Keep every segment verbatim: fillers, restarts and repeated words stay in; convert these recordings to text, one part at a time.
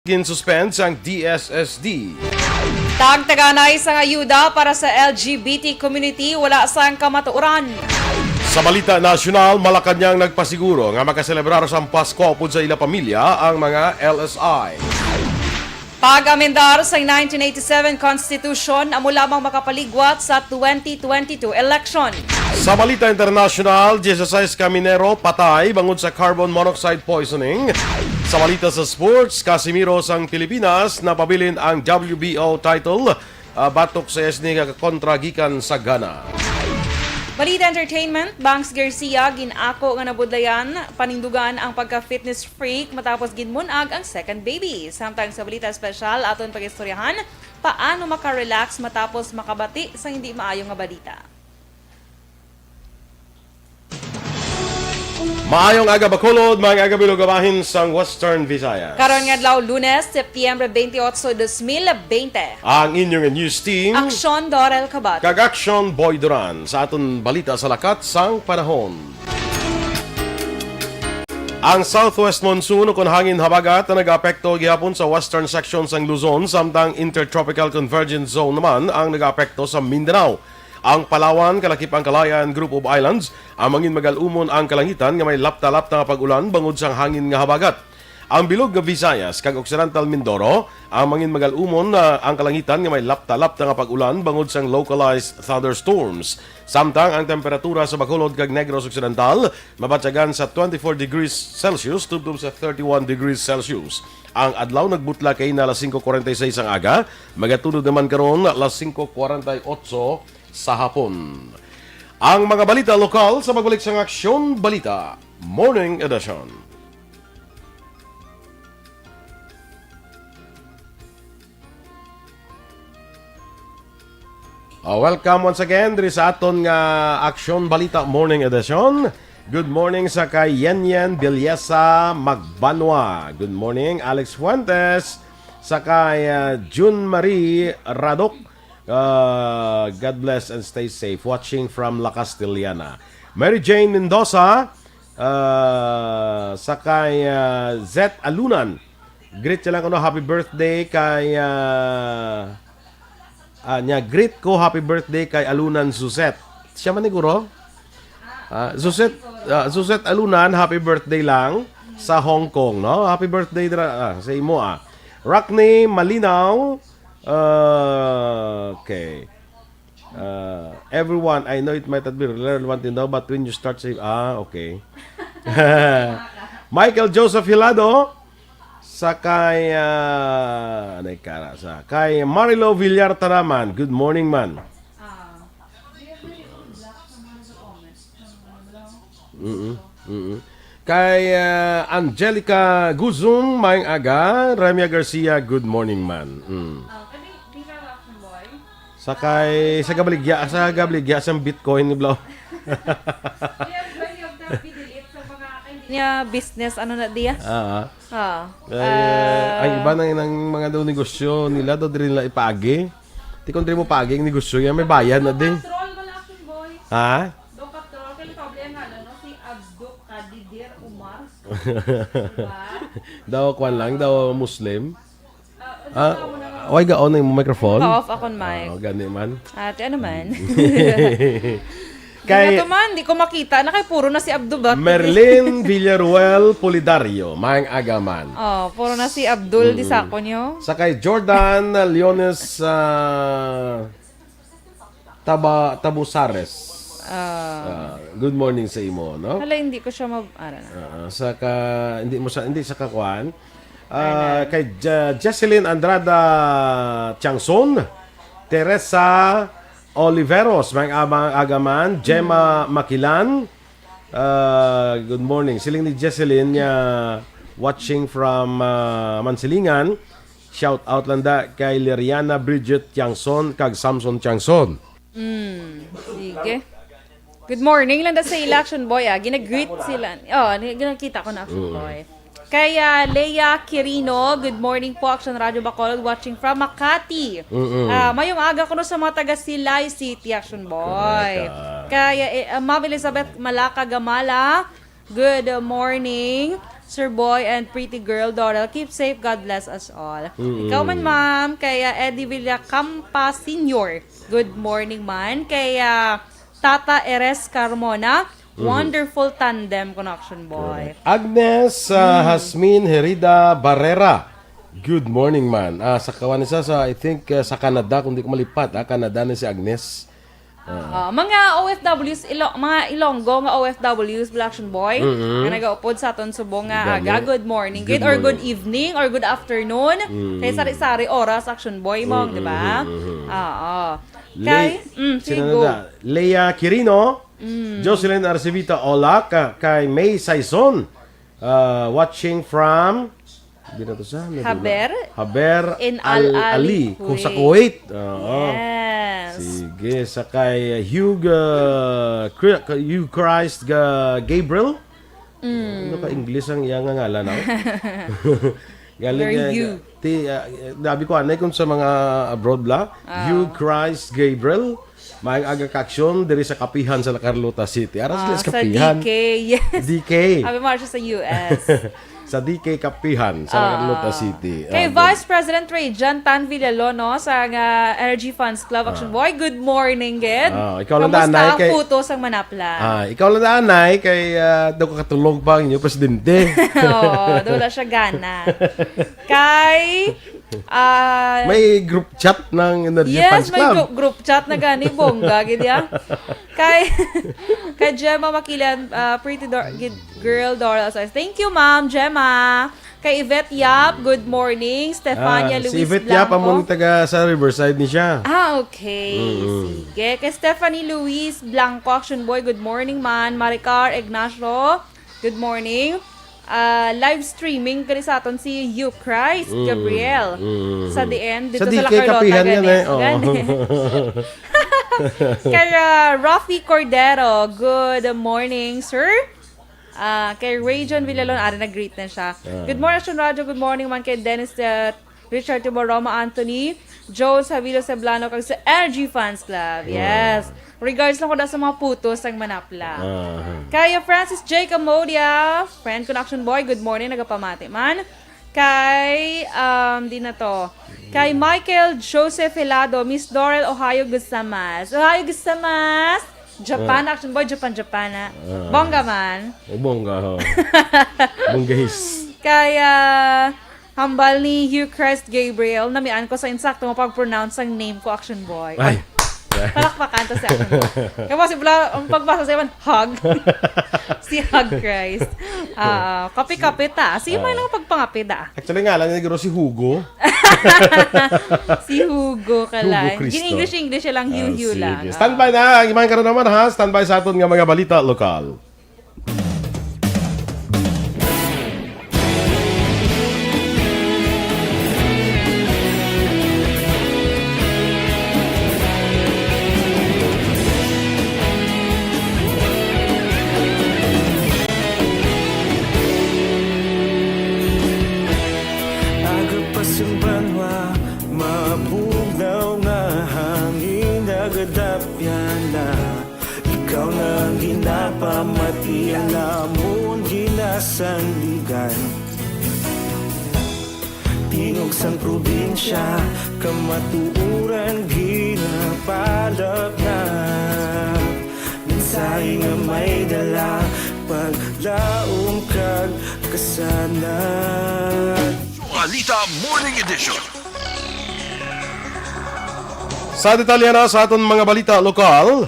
Ginsuspend sang D S S D. Tagtaganay sang ayuda para sa L G B T community, wala sang kamatuoran. Sa balita nasyonal, Malacañang nagpasiguro nga makaselebrar sang Pasko upod sa ila pamilya ang mga L S I. Pag-amendar sa nineteen eighty-seven Constitution amo lamang makapaligwat sa twenty twenty-two election. Sa balita internasyonal, dieciséis ka minero patay bangod sa carbon monoxide poisoning. Sa balita sa sports, Casimiro sang Pilipinas napabilin ang W B O title, ah, batok sa S N K kontra gikan sa Ghana. Balita entertainment, Bangs Garcia ginako nga nabudlayan panindugan ang pagka-fitness freak matapos ginmun-ag ang second baby. Samtang sa balita espesyal, aton pag-istoryahan paano maka-relax matapos makabati sa hindi maayo nga balita. Maayong aga, Bacolod, mga aga, bilog, bahin sang Western Visayas. Karon nga adlaw, Lunes, Setyembre twenty-eight, dos mil bente. Ang inyong news team, Aksyon Dorel Kabat kag Aksyon Boy Duran, sa aton balita sa lakat sang panahon. Ang southwest monsoon ukon hangin habagat ang nag-apekto gihapon sa western section sang Luzon, samtang intertropical convergence zone naman ang nag-apekto sa Mindanao. Ang Palawan, kalakip ang Kalayaan Group of Islands, ang mangin magal-umon ang kalangitan nga may lapta-lapta nga pag-ulan bangod sang hangin nga habagat. Ang bilog nga Visayas kag Occidental Mindoro, ang mangin magal-umon, ah, ang kalangitan nga may lapta-lapta nga pag-ulan bangod sang localized thunderstorms. Samtang ang temperatura sa Bacolod kag Negros Occidental mabatyagan sa twenty-four degrees Celsius tubtob sa thirty-one degrees Celsius. Ang adlaw nagbutla kay na alas singko kuwarenta y seis ang aga, magatunod naman karon alas singko kuwarenta y otso sa hapon. Ang mga balita lokal sa pagbalik sang Aksyon Balita Morning Edition. Ah, welcome once again diri sa aton nga Aksyon Balita Morning Edition. Good morning sa kay Yen Yen Bilyesa Magbanwa. Good morning, Alex Fuentes. Sa kay, ah, June Marie Radok. Ah, God bless and stay safe. Watching from La Castellana. Mary Jane Mendoza, ah, sa kay, ah, Zet Alunan. Greet siya lang kuno, happy birthday kay, ah, ah, niya, greet ko, happy birthday kay Alunan Suzette. Siya man ni guro? Ah, Suzette, ah, Suzette Alunan, happy birthday lang sa Hong Kong, no? Happy birthday dira, ah, sa imo, ah. Rockney Malinaw, ah, okay. Uh, everyone, I know it might not be relevant to now, but when you start say, ah, okay. Michael Joseph Hilado, sa kay, ah, anay kara sa kay Marilo Villar Tanaman. Good morning, man. Ah, do you have any black someone in the comments? Mm-mm. Mm-mm. Kay, ah, Angelica Guzong, maayong aga. Remia Garcia, good morning, man. Mm. Ah, kani, di ka Rock Boy? Sa kay, sa gabaligya, sa gabaligya, sa Bitcoin ni Blau. Yes, when you have to be delete sa mga kay niya business, ano na diya? Ah, ah. Ah. Ay, ah, ang iba na ng mga daw negosyo nila, daw diri nila ipaagi. Di kung diri mo paagi ang negosyo yan, may bayad na din. Control, wala akong boy. Ha? Daw katrol, kay Pablo ang ano, no? Si Abdul Kadir Umar. Diba? Daw, kwan lang, daw Muslim. Ah, Ah, why ga on ang microphone? Pa-off akong mic. Ah, gani man. Ate, ano man? Kay Kay to man, di ko makita na kay puro na si Abdul ba? Merlin Villaruel Pulidario, maayong aga man. Oh, puro na si Abdul di Mm. sa ako niyo. Sa kay Jordan Leones, ah, Taba-, Tabusares. Ah. Ah, good morning sa imo, no? Hala, hindi ko siya mab-, ara na. Ah, sa ka-, hindi mo sa, hindi sa kakuan. Ah, Ayan. Kay Ja-, Jesselyn Andrada Tiangson, Teresa Oliveros, maayong aga man, Gemma Mm. Makilan. Ah, good morning. Siling ni Jesselyn nga watching from, ah, Mansilingan. Shout out lang da kay Liriana Bridget Tiangson kag Samson Tiangson. Mm, sige. Good morning lang da sa ila, Action Boy, ah. Ginag-greet sila. Oh, ni-, ginakita ko na, Action Mm. Boy. Kay, ah, Lea Quirino, good morning po, Action Radio Bacolod, watching from Makati. Mm-mm. Ah, maayong aga kuno sa mga taga Silay City, Action Boy. Correct, ah. Kay, eh, ah, Ma'am Elizabeth Malaka Gamala, good morning. Sir Boy and pretty girl Doral, keep safe. God bless us all. Mm. Ikaw man, ma'am, kay, ah, Eddie Villacampa Senior. Good morning man. Kay, ah, Tata Eres Carmona, Mm. wonderful tandem, Connection Boy. Correct. Agnes, ah, Mm. Hasmin Herida Barrera. Good morning, man. Ah, sa kawan isa sa, I think, ah, sa Canada, kung di ko malipat, ah, Canada ni si Agnes. Ah. Ah, mga O F Ws, Ilo-, mga Ilonggo nga O F Ws, Black Action Boy, Mm-mm. nga nagaupod sa aton subong nga Gani. aga, good morning, Good good or good morning. evening, or good afternoon. Mm-mm. Kay sari-sari oras, Action Boy, mo, Mm-mm, di ba? mm-mm. Oo. Le-, Kay, mm, sino sige, na go. na? Leah Quirino, Mm. Jocelyn Arcivita Olak, ah, kay May Saison, ah, watching from, di na to sa, may Haber? dula. Haber In Al Al Ali, Ali, ku-, sa Kuwait. Kuwait. Oo. Yes. Sige, sa kay Hugh, ah, Cri-, Hugh Christ ga Gabriel. Mm. Ano ka English ang iyang ngalan, no? Galing Where kay, you? ti, ah, dabi ko, anay kung sa mga abroad la, Ah. Hugh Christ Gabriel, may aga kaksyon diri sa Kapihan sa La Carlota City. Ara sila Ah, sa sa Kapihan. D K, yes. D K. Abi mo siya sa U S. Sa D K Kapihan sa La Ah. Carlota City. Kay Ah, Vice President Ray John Tan Villalon, no, sa nga Energy Fans Club Action Ah. Boy. Good morning, gid. Ah, ikaw lang, Kamusta Danay, ang kay puto sang manapla? Ah, ikaw lang, Danay, kay, ah, daw ka katulog pa ang inyo presidente. Oo, daw wala siya gana. Kay, ah, May group chat ng Energy Yes, Fans may Club. group, group chat na gani, bongga, gid ya. Kay, kay Gemma Makilan, ah, pretty dor-, gid-, girl, Doral Alzheimer's. Thank you, Ma'am Gemma. Kay Yvette Yap, good morning. Stefania Ah, si Luis Yvette Yap, Blanco. among taga sa Riverside ni siya. Ah, okay. Mm-mm. Sige. Kay Stephanie Luis Blanco, Action Boy, good morning, man. Maricar Ignacio, good morning. Ah, live streaming kani sa aton si Euchrist Mm. Gabriel. Mm. Sa D N, dito Sa sa D K La Carlota, Kapihan yan gani. eh. Oo. Gani. Kay, ah, Rafi Cordero, good morning, sir. Ah, kay Ray John Villalon, ari, nag-greet na siya. Ah. Good morning, Action Radio. Good morning man kay Dennis, uh, Richard Timoroma, Anthony Jones, Javilo Ceblano, kag sa Energy Fans Club. Ah. Yes. Regards lang ko daw sa mga puto sang manapla. Ah. Kay Francis J Camodia, friend ko na, Action Boy. Good morning, nagapamati man. Kay, um, di na to. Kay Michael Joseph Helado, Miss Dorel, ohayo gozaimasu. Ohayo gozaimasu. Japan, Ah. Action Boy, Japan, Japan na. Ah. Bongga man. Oh, bongga, ho. Bonggahis. Kay, ah, hambal ni Hugh Christ Gabriel, namian ko sa insakto nga pag-pronounce ang name ko, Action Boy. Ay. Palakpakan to sa akin. Kaya si Bla-, ang pagbasa sa iwan, hug. Si Hug Christ. Ah, kape-kape ta. Sige, may Ah. lang pagpangape da. Actually, ngalan niya siguro si Hugo. Si Hugo ka Hugo lang. Cristo. Gin-English-English siya lang, Ah, Hugh-Hugh sige. lang. Standby Ah. na. Iman ka na naman, ha? Standby sa aton nga mga balita lokal. Aga pa sing banwa, mabugnaw nga hangin, nagadapyan na. Ikaw na ang ginapamati, ang lamon ginasandigan. Tingog sang probinsya, kamatuoran ginapalapnap. Mensahe nga may dala, paglaom kag kasanag. Balita Morning Edition. Sa detalye na sa aton mga balita lokal,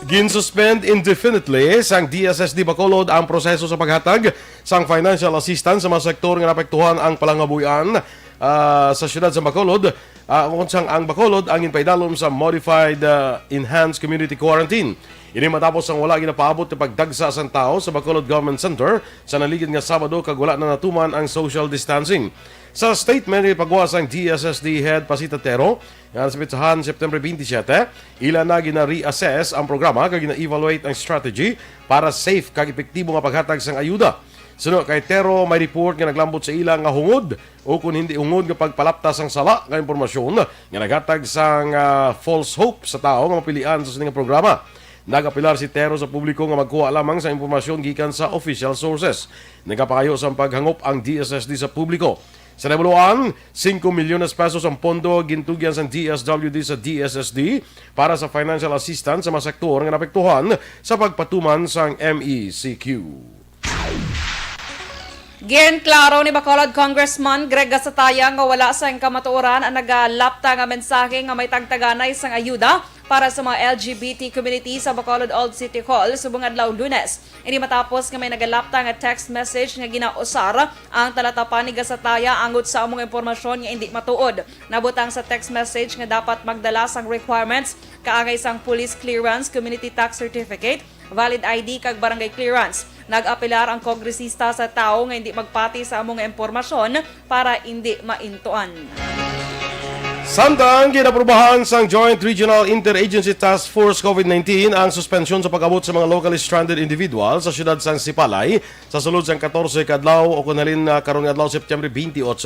ginsuspend indefinitely sang D S S D Bacolod ang proseso sa paghatag sang financial assistance sa mga sektor nga naapektuhan ang palangabuhian, ah, sa siyudad sa Bacolod, ah, kung sang ang Bacolod ang ginpaidalom sa modified, ah, enhanced community quarantine. Ini matapos ang wala ginapaabot nga pagdagsa sang tawo sa Bacolod Government Center sa naligid nga Sabado kag wala na natuman ang social distancing. Sa statement nga ipagawa sang D S S D head Pasita Tero, nga nasambit sa han September twenty-seven, ila na gina-reassess ang programa kag gina-evaluate ang strategy para safe kag epektibo nga paghatag sang ayuda. Suno kay Tero, may report nga naglambot sa ila nga hungod o kon hindi hungod nga pagpalapta sang sala nga impormasyon nga naghatag sang, ah, false hope sa tawo nga mapilian sa sini nga programa. Nag-apelar si Tero sa publiko nga magkuha lamang sa impormasyon gikan sa official sources. Nagapangayo sang paghangop ang D S S D sa publiko. Sa nahibaluan, singko milyones pesos ang pondo gintugyan sang D S W D sa D S S D para sa financial assistance sa mga sektor nga naapektuhan sa pagpatuman sang M E C Q. Ginklaro ni Bacolod Congressman Greg Gasataya nga wala sang kamatuoran ang nagalapta nga mensahe nga may tagtaganay sang ayuda para sa mga L G B T community sa Bacolod Old City Hall subong adlaw Lunes. Ini matapos nga may nagalapta nga text message nga ginausar ang talatapan ni Gasataya angot sa among impormasyon nga indi matuod. Nabutang sa text message nga dapat magdala sang requirements kaangay sang police clearance, community tax certificate, valid I D kag barangay clearance. Nag-apelar ang kongresista sa tawo nga hindi magpati sa amo nga impormasyon para hindi maintuan. Samtang ginaprubahan sang Joint Regional Interagency Task Force COVID nineteen ang suspensyon sa pag-abot sa mga locally stranded individuals sa siyudad sang Sipalay sa sulod sang katorse ka adlaw o kon halin na karon nga adlaw, September twenty-eight,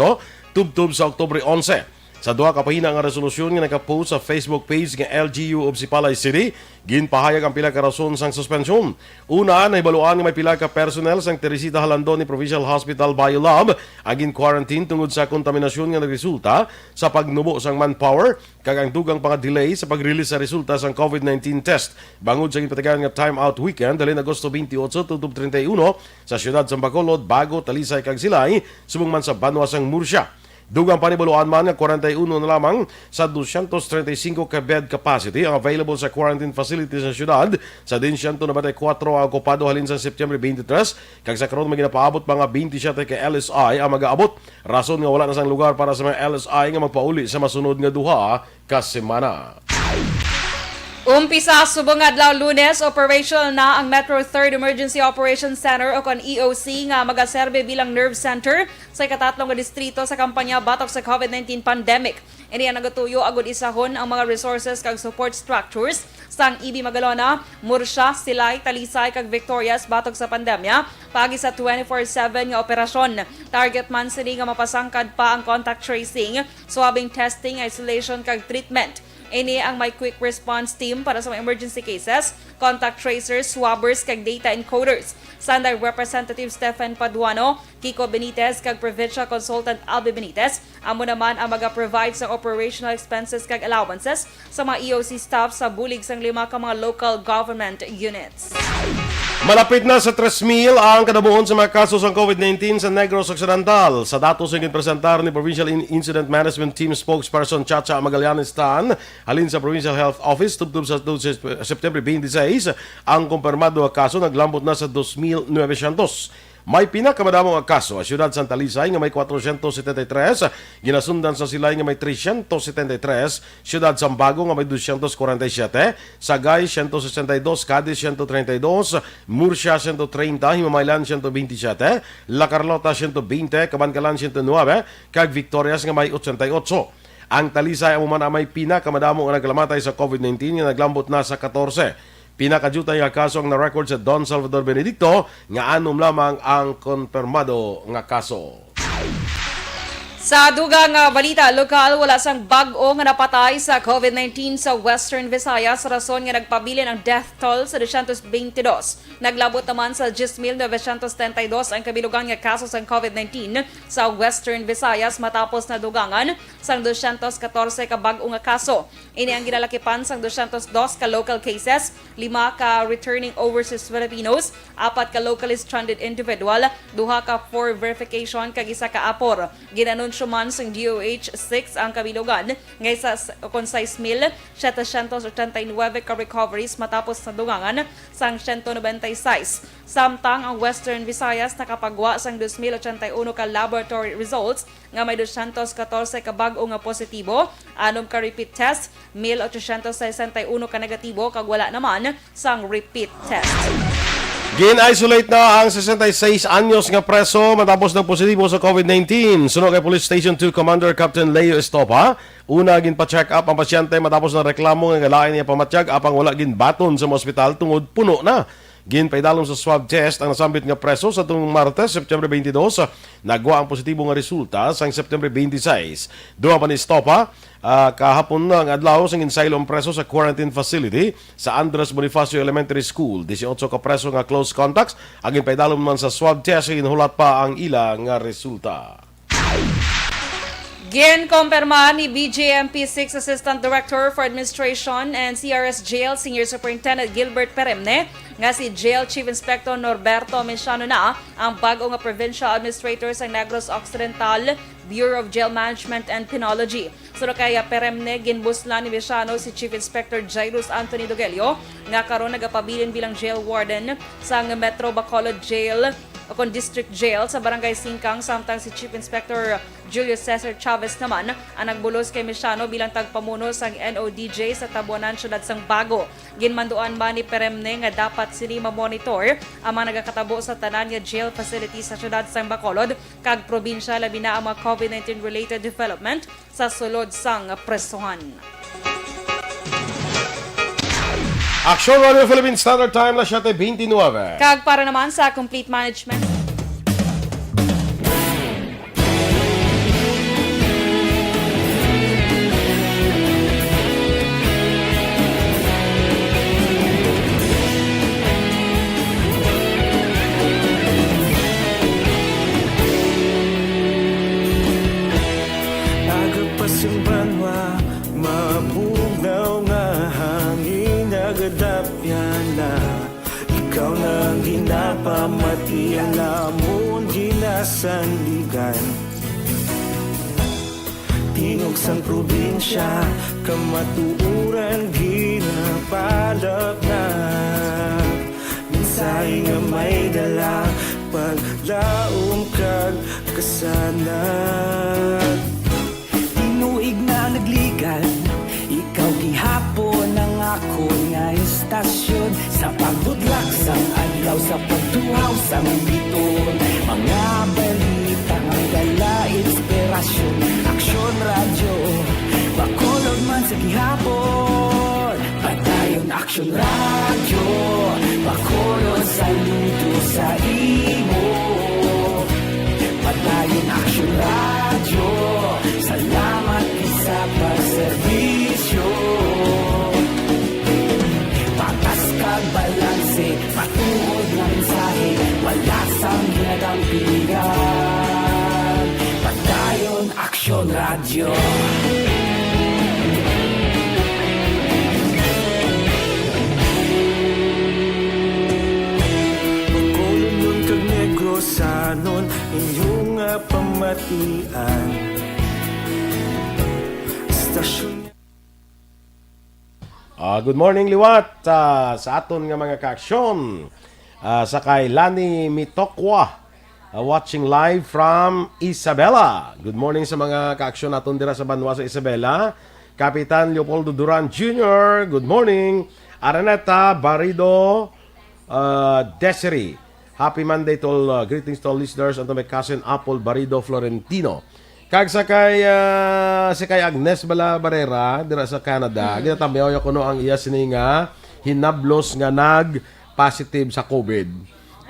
tubtob sa Oktubre onse. Sa duha ka pahina nga resolusyon nga nakapost sa Facebook page nga L G U of Sipalay City, ginpahayag ang pila ka rason sang suspensyon. Una, nahibaluan nga may pila ka personnel sang Teresita Jalandoni Provincial Hospital Biolab ang gin-quarantine tungod sa kontaminasyon nga nagresulta sa pagnubo sang manpower kag ang dugang pa nga delay sa pag-release sa resulta sang COVID nineteen test bangod sa ginpatigayon nga time out weekend halin Agosto twenty-eight tubtob treinta y uno sa siyudad sang Bacolod, Bago, Talisay kag Silay, subong man sa banwa sang Murcia. Dugang pa, nahibaluan man nga kwarenta y uno na lamang sa dosyentos treinta y cinco ka bed capacity ang available sa quarantine facility sa siyudad, sa diin siyento nobenta y kuwatro ang okupado halin sa September twenty-three, kag sa karon may ginapaabot pa nga twenty-seven ka L S I ang mag-aabot, rason nga wala na sang lugar para sa mga L S I nga magpauli sa masunod nga duha ka semana. Umpisa subong nga adlaw Lunes, operational na ang Metro Third Emergency Operations Center o kon E O C nga magaserbe bilang nerve center sa ikatatlo nga distrito sa kampanya batok sa COVID nineteen pandemic. Ini ang nagatuyo agud isahon ang mga resources kag support structures sang E B Magalona, Murcia, Silay, Talisay kag Victorias batok sa pandemya paagi sa twenty-four seven nga operasyon. Target man sini nga mapasangkad pa ang contact tracing, swabbing testing, isolation kag treatment. Ini ang may quick response team para sa mga emergency cases, contact tracers, swabbers, kag data encoders. Sanday Representative Stephen Paduano, Kiko Benitez, kag Provincial Consultant Albi Benitez, amo naman ang maga-provide sa operational expenses kag allowances sa mga E O C staff sa bulig sang lima ka mga local government units. Malapit na sa tres mil ang kadamuon sa mga kaso sang COVID nineteen sa Negros Occidental. Sa datos nga ginpresentar ni Provincial In-, Incident Management Team Spokesperson Chacha Magallanes Tan, halin sa Provincial Health Office, tubtob sa September twenty-six, ang kumpirmado nga kaso naglambot na sa dos mil novecientos. May pinakamadamo nga kaso ang siyudad sang Talisay nga may kwatrocientos setenta y tres, ginasundan sa Silay nga may trescientos setenta y tres, siyudad sang Bago nga may doscientos cuarenta y siete, Sagay, ciento sesenta y dos, Cadiz, ciento treinta y dos, Murcia, ciento treinta, Himamaylan, ciento veintisiete, La Carlota, ciento veinte, Kabankalan, ciento nuebe, kag Victorias nga may ochenta y ocho. Ang Talisay amo man ang may pinakamadamo nga naglamatay sa COVID nineteen nga naglambot na sa katorse. Pinakadiutay nga kaso ang na-record sa Don Salvador Benedicto, nga anom lamang ang konpirmado nga kaso. Sa dugang nga balita lokal, wala sang bag-o nga napatay sa COVID nineteen sa Western Visayas, rason nga nagpabilin ang death toll sa doscientos veintidós. Naglabot naman sa diyes mil novecientos setenta y dos ang kabilugan nga kaso sang COVID nineteen sa Western Visayas matapos nadugangan sang doscientos katorse ka bag-o nga kaso. Ini ang ginalakipan sang doscientos dos ka local cases, lima ka returning overseas Filipinos, apat ka locally stranded individual, duha ka four verification, kag isa ka apor. Gin-anunsyo man sang D O H six ang kabilugan nga isa s-, kon sais mil setecientos ochenta y nuebe ka recoveries matapos nadugangan sang siyento nobenta y sais. Samtang ang Western Visayas nakapagwa sang dos mil ochenta y uno ka laboratory results nga may doscientos katorse ka bag-o nga positibo, anom ka repeat test, mil ochocientos sesenta y uno ka negatibo, kag wala naman sang repeat test. Gin-isolate na ang sesenta y seis anyos nga preso matapos nagpositibo sa COVID nineteen. Suno kay Police Station two Commander Captain Leo Estopa, una ginpa-check up ang pasyente matapos nareklamo nga galain niya pamatyag apang wala ginbaton sa mga ospital tungod puno na. Ginpaidalom sa swab test ang nasambit nga preso sa atong Martes, September twenty-two. Nagwa ang positibo nga resulta sang September twenty-six. Duha pa ni Estopa, ah, kahapon nga adlaw sang ginsaylo ang preso sa quarantine facility sa Andres Bonifacio Elementary School. Dieciocho ka preso nga close contacts ang ginpaidalom man sa swab test, ginhulat pa ang ila nga resulta. Ginkumpirma ni B J M P six Assistant Director for Administration and C R S Jail Senior Superintendent Gilbert Peremne nga si Jail Chief Inspector Norberto Mesiano na ang bag-o nga Provincial Administrator sa Negros Occidental Bureau of Jail Management and Penology. Suno kay Peremne, ginbuslan ni Mesiano si Chief Inspector Jairus Anthony Dogelio nga karon nagapabilin bilang jail warden sang Metro Bacolod Jail o kon District Jail sa Barangay Singkang, samtang si Chief Inspector Julio Cesar Chavez naman ang nagbulos kay Mesiano bilang tagpamuno sang N O D J sa Tabuanan, Siyudad sang Bago. Ginmanduan man ni Peremne nga dapat sini mamonitor ang mga nagakatabo sa tanan nga jail facility sa siyudad sang Bacolod kag probinsya, labi na ang mga COVID nineteen related development sa sulod sang presohan. Aksyon Radio Philippine Standard Time, las siete veintinueve. Kag para naman sa complete management. Agapas ang banwa, mabugnaw nga hangin, nagadapyan na. Ikaw na ang ginapamati, ang amon ginasandigan. Tingog sang probinsya, kamatuoran ginapalapnap. Mensahe nga may dala, paglaom kag kasanag. Tinuig na nagligad, ikaw gihapon ang akon nga istasyon. Sa pagbudlak sang adlaw, sa pagtuhaw sang biton, mga balita nga dala inspirasyon. Aksyon Radyo, Bacolod man sa gihapon. Padayon Aksyon Radyo, Bacolod, saludo sa imo. Padayon Aksyon Radyo, salamat sa pagserbisyo. Patas kag balanse, matuod nga mensahe, wala sang ginadampigan. Padayon Aksyon Radyo. Bacolodnon kag Negrosanon, inyo nga pamatian. Stasyon. Ah, good morning liwat, ah, sa aton nga mga kaaksyon. Ah, sa kay Lani Mitokwa, ah, watching live from Isabela. Good morning sa mga kaaksyon naton dira sa banwa sa Isabela. Kapitan Leopoldo Duran Junior, good morning. Araneta Barido, ah, Desiree. Happy Monday to all, uh, greetings to all listeners and to my cousin Apple Barido Florentino. Kag sa kay, ah, si kay Agnes Bala Barrera, dira sa Canada, Mm. ginatamyaw niya kuno ang iya sini nga hinablos nga nag-positive sa COVID.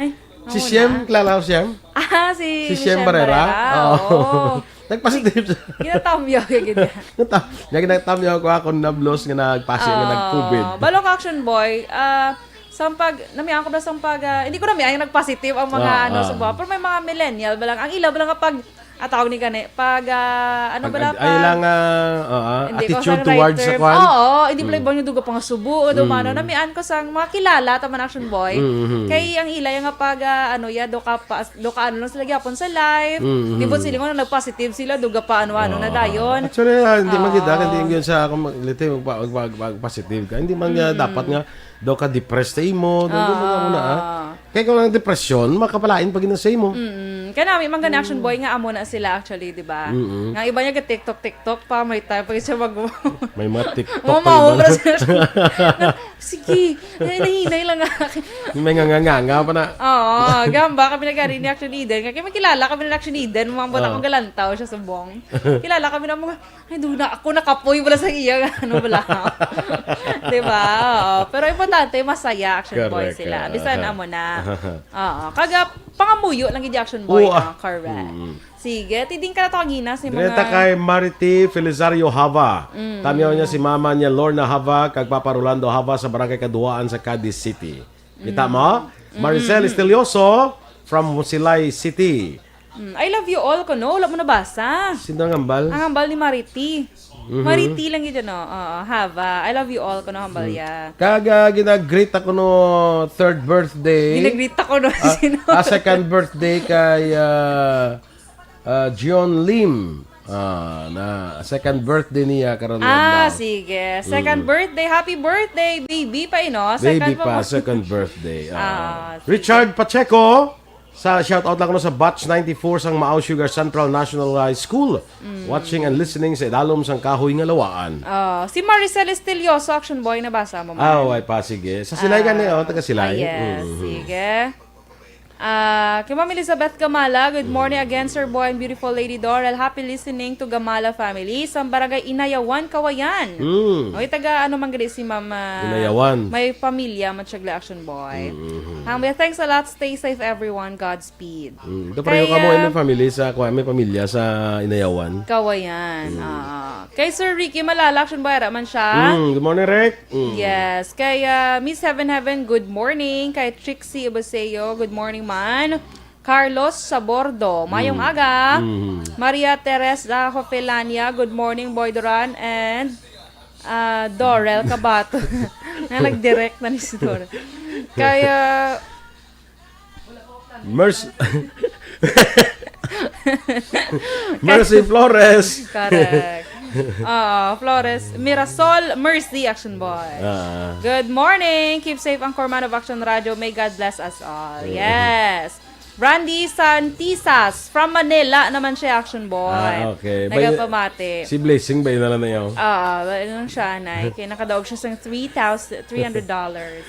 Ay, Si mao Shem, na. kilala mo si Shem? Ah, si Si Shem Shem Barrera? Barrera. Oo. Oo. Nag-positive siya. Ginatamyaw, gid. Nata-, niya ginatamyaw ko ako nablos nga nag-positive, nga Ah, nag-COVID. Balok Action Boy, ah, sang pag, namian ko ba sang pag, ah, hindi ko namian yung nag-positive ang mga, Ah, ano, ah. sa buwan. Pero may mga millennial ba lang, ang ila ba lang nga pag, ah, tawag ni gani, pag, ah, ano Pag ba lang, ag-, ay pag lang, ah, ah, Hindi ko attitude sang right towards sa term. kwan? Oo, hindi pala Mm. ibang yung duga pang subo, o Mm. dumano. Namian ko sang mga kilala, taman Action Boy. Mm, mm. Kay ang ila yung nga pag, ah, ano, ya, do ka pa, do ka ano lang sila gyapon sa life. Mm, mm. Di ba sila nga nag-positive sila, duga pa ano-ano na Oo. dayon. Actually, ah, hindi man gid, ah, Oo. hindi yun sa akong mag-, liti, magpa-, magpa-, magpa-, positive ka. Hindi man nga Mm. dapat nga daw ka depressed sa imo, daw, hindi man nga muna, ah. Ah. Kaya kung ang depresyon, makapalain pa gid na sa imo. Mm. Kaya nami man gani, Action Boy, nga amo na sila actually, di ba? Mm-mm. Nga iba niya ga-TikTok, TikTok pa, may time pa siya mag- May mga TikTok Mamaw, pa iba. Pero siya, sige, hinay-hinay lang nga. May nga, nga, nga, nga pa na. Oo, gamba kami nagari ni Action Eden. Kaya makilala kami ni Action Eden, mga bata Ah. kong galantaw siya subong. Kilala kami na mga, "Ay, doon na ako, nakapoy pala sa iya." Ano pala? Di ba? Oo. Pero importante, masaya, Action Boy, correct, sila. Ah. Bisan amo na. Oo. Kaga, pangamuyo lang gid, Action Boy, Oo, ah. Ah, correct. Mm. Sige, tiding ka na to kagina si Direkta mga kay Marity Felisario Hava. Mm. Tamiyaw niya si mama niya, Lorna Hava, kag Papa Rolando Hava sa Barangay Kaduaan sa Cadiz City. Kita mo? Mm. Maricel Mm. Estelioso from Musilay City. Mm, "I love you all," kuno. Wala mo nabasa. Sino ang hambal? Ang hambal ni Marity. Mhm. Marity lang yun, no? Oo, Hava. "I love you all," kuno hambal Mm. ya. Kag, ah, ginag-greet ako no third birthday. Ginag-greet ako no Ah, sino? Ah, second birthday kay, ah, ah, John Lim. Ah, na second birthday niya karon nga Ah, adlaw. Sige. Second Mm. birthday. Happy birthday, baby pa, ino? Baby Second pa, pa. Second birthday. Ah. Ah, sige. Richard Pacheco, sa shout out lang ko sa batch ninety-four sang Maaw Sugar Central National High School. Mm. Watching and listening sa idalom sang kahoy nga lawaan. Ah, si Maricel Estilioso, Action Boy, nabasa mo man? Ah, way pa, sige. Sa Silay Ah, gani, oh, taga Silay. Ah, yes, Mm. sige. Ah, kay Ma'am Elizabeth Gamala, "Good morning again, Sir Boy and beautiful Lady Dorel. Happy listening to Gamala family sa Barangay Inayawan, Kawayan." Mm. Oy, taga ano man gani si Ma'am, ah, Inayawan. May pamilya, Matsyagla Action Boy. Mm, mm, mm. Ang, "Thanks a lot. Stay safe, everyone. Godspeed." Mm. Ito pareho Kay, ka mo, ah, may family sa, kuwan, may pamilya sa Inayawan. Kawayan. Mm. Ah. Kay Sir Ricky Malala, Action Boy, ara man siya. Mm, good morning, Rick. Mm. Yes. Kay, ah, Miss Heaven Heaven, good morning. Kay Trixie Ibaseo, good morning man. Carlos Sabordo, mayong Mm. aga. Mm. Maria Teresa Jofelania, good morning, Boy Duran and, ah, Dorel Kabato. Nga nag-direct na ni si Dorel. Kay, ah, Mercy. Mercy Flores. Correct. Ah, Flores. Mirasol Mercy, Action Boy. Ah. "Good morning. Keep safe ang Core Man of Action Radio. May God bless us all." Mm. Yes. Brandy Santisas from Manila naman siya, Action Boy. Ah, okay. Nagapamati. Si Blessing ba yun na lang na yun? Ah, ba yun lang siya, Nay? Kaya nakadaog siya sa three thousand, three hundred dollars.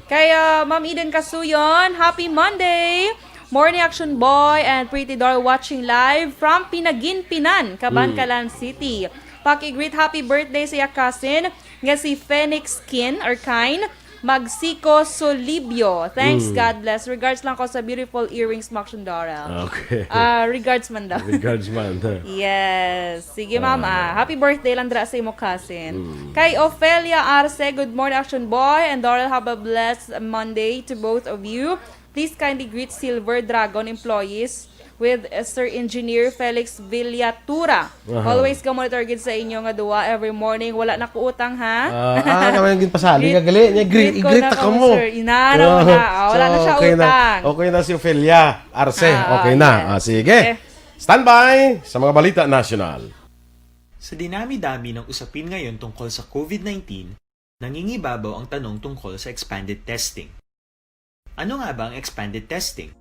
Kay, ah, Ma'am Eden Kasuyon, "Happy Monday! Morning, Action Boy and Pretty Doll, watching live from Pinaginpinan, Kabankalan Mm. City. Paki-greet happy birthday sa iya cousin nga si Phoenix Kin or Kine Magsico Solibio. Thanks, Mm. God bless. Regards lang ko sa beautiful earrings mo, Action Doral." Okay. Ah, regards man daw. Regards man. Yes. Sige, ma'am, Ah. ah. Happy birthday lang dira sa imo cousin. Mm. Kay Ofelia Arce, "Good morning, Action Boy and Doral. Have a blessed Monday to both of you. Please kindly greet Silver Dragon employees with, uh, Sir Engineer Felix Villatura. Aha. Always ka monitor gid sa inyo nga duwa every morning. Wala na ko utang, ha?" Ah, ah, kami yung ginpasali. Greet, Kagali niya, greet, greet ko greet na ka kamo, mo. Sir. Inana mo Oh, na. Ah, wala na so, siya okay na. Utang. Okay na si Ofelia Arce. Ah, Okay na. yes. Ah, sige. Eh. Standby sa mga balita nasyonal. Sa dinami-dami ng usapin ngayon tungkol sa COVID nineteen, nangingibabaw ang tanong tungkol sa expanded testing. Ano nga ba ang expanded testing?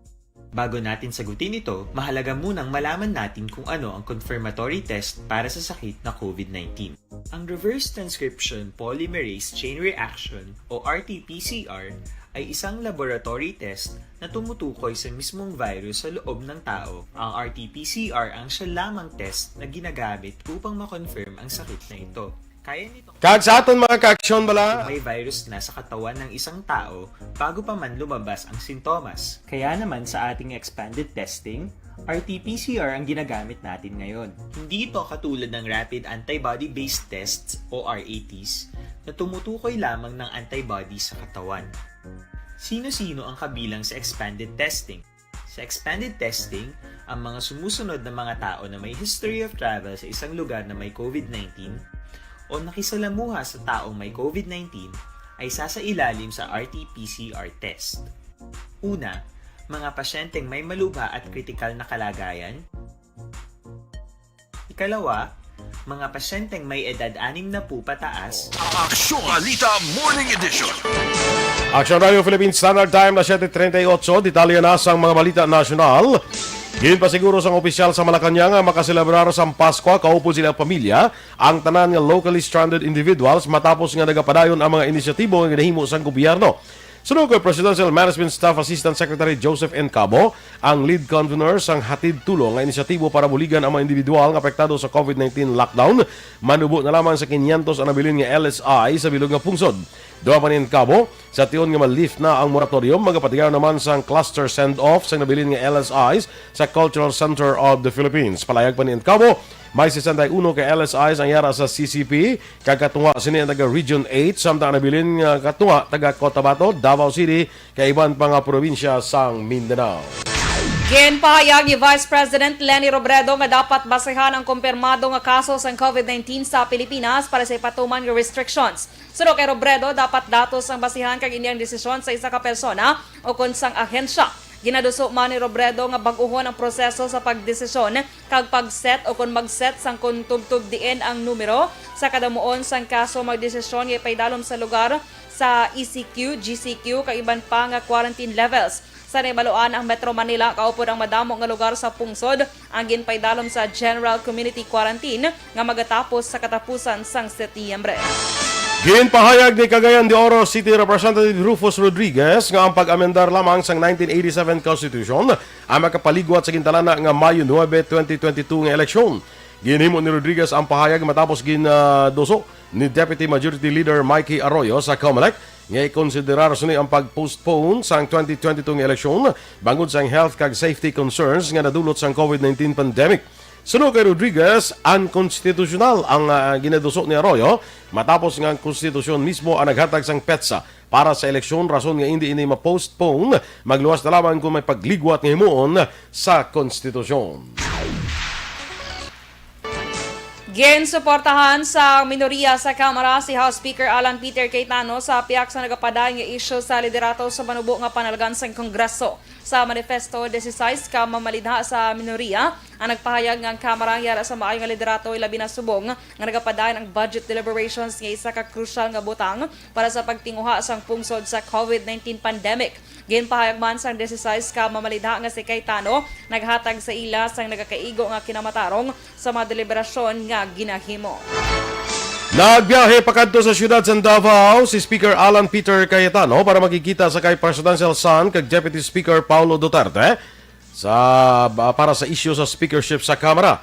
Bago natin sagutin ito, mahalaga munang malaman natin kung ano ang confirmatory test para sa sakit na COVID nineteen. Ang reverse transcription polymerase chain reaction o R T P C R ay isang laboratory test na tumutukoy sa mismong virus sa loob ng tao. Ang R T P C R ang siya lamang test na ginagamit upang ma-confirm ang sakit na ito. Kaya nito Kag sa aton mga kaaksyon bala. Kung may virus na sa katawan ng isang tao bago pa man lumabas ang sintomas. Kaya naman sa ating expanded testing, R T P C R ang ginagamit natin ngayon. Hindi ito katulad ng rapid antibody-based tests o R A Ts na tumutukoy lamang ng antibody sa katawan. Sino-sino ang kabilang sa expanded testing? Sa expanded testing, ang mga sumusunod na mga tao na may history of travel sa isang lugar na may COVID nineteen o nakisalamuha sa taong may COVID nineteen ay sasailalim sa R T P C R test. Una, mga pasyenteng may malubha at kritikal na kalagayan. Ikalawa, mga pasyenteng may edad anim na po pataas. Aksyon Balita Morning Edition. Action Radio Philippine Standard Time na siyete treinta y ocho. Detalye na sang mga balita nasyonal. Ginpasiguro sang opisyal sa Malacañang nga makaselebrar sang Paskwa kaupod sa ilang pamilya ang tanan nga locally stranded individuals matapos nga nagapadayon ang mga inisyatibo nga ginahimo sang gobyerno. Suno kay Presidential Management Staff Assistant Secretary Joseph N. Cabo, ang lead convener sang Hatid Tulong nga inisyatibo para buligan ang mga individual nga apektado sa COVID nineteen lockdown, manubo na lamang sa quinientos ang nabilin nga L S I sa bilog nga pungsod. Dugang pa ni N. Cabo, sa tion nga ma-lift na ang moratorium, magapatigayon naman sang cluster send-off sang nabilin nga L S Is sa Cultural Center of the Philippines. Palayag pa ni N. Cabo, may sesenta y uno ka L S Is ang yara sa C C P, kag katunga sini ang taga Region eight, samtang ang nabilin nga katunga taga Cotabato, Davao City, kag iban pa nga probinsya sang Mindanao. Ginpahayag ni Vice President Leni Robredo nga dapat basehan ang kumpirmado nga kaso sang COVID nineteen sa Pilipinas para sa ipatuman nga restrictions. Suno kay Robredo, dapat datos ang basihan kag ini ang desisyon sa isa ka persona o kon sang ahensya. Ginaduso man ni Robredo nga bag-ohon ang proseso sa pagdesisyon kag pag-set o kon mag-set sang kon tubtob diin ang numero sa kadamuon sang kaso, magdesisyon nga ipaidalom sa lugar sa E C Q, G C Q, kag iban pa nga quarantine levels. Sa nahibaluan, ang Metro Manila kaupod ang madamo nga lugar sa pungsod ang ginpaidalom sa General Community Quarantine nga magatapos sa katapusan sang Setyembre. Ginpahayag ni Cagayan de Oro City Representative Rufus Rodriguez nga ang pag-amendar lamang sang nineteen eighty-seven Constitution ang makapaligwat sa gintalana nga Mayo nuebe, twenty twenty-two nga eleksyon. Ginhimo ni Rodriguez ang pahayag matapos ginduso ni Deputy Majority Leader Mikey Arroyo sa Comelec nga ikonsiderar sini ang pag-postpone sang twenty twenty-two nga eleksyon bangod sang health kag safety concerns nga nadulot sang COVID nineteen pandemic. Suno kay Rodriguez, unconstitutional ang, ah, ginaduso ni Arroyo matapos nga ang konstitusyon mismo ang naghatag sang petsa para sa eleksyon, rason nga indi ini ma-postpone, magluwas na lamang kung may pagligwat nga himuon sa konstitusyon. Ginsuportahan sa minoriya sa Kamara si House Speaker Alan Peter Cayetano sa pihak sa nagapadayon nga isyu sa liderato sa manubo nga panalgan sang Kongreso. Sa manifesto, dieciséis ka mamalidha sa minoriya ang nagpahayag nga ang Kamara ang yara sa maayo nga liderato, ilabi na subong nga nagapadayon ang budget deliberations nga isa ka crucial nga butang para sa pagtinguha sang pungsod sa COVID nineteen pandemic. Ginpahayag man sang dieciséis ka mamalidha nga si Cayetano naghatag sa ila sang nagakaigo nga kinamatarong sa mga deliberasyon nga ginahimo. Nagbiyahe pakadto sa siyudad sa Davao si Speaker Alan Peter Cayetano para makigkita sa kay Presidential Son kag Deputy Speaker Paulo Duterte sa, para sa isyu sa speakership sa Kamara.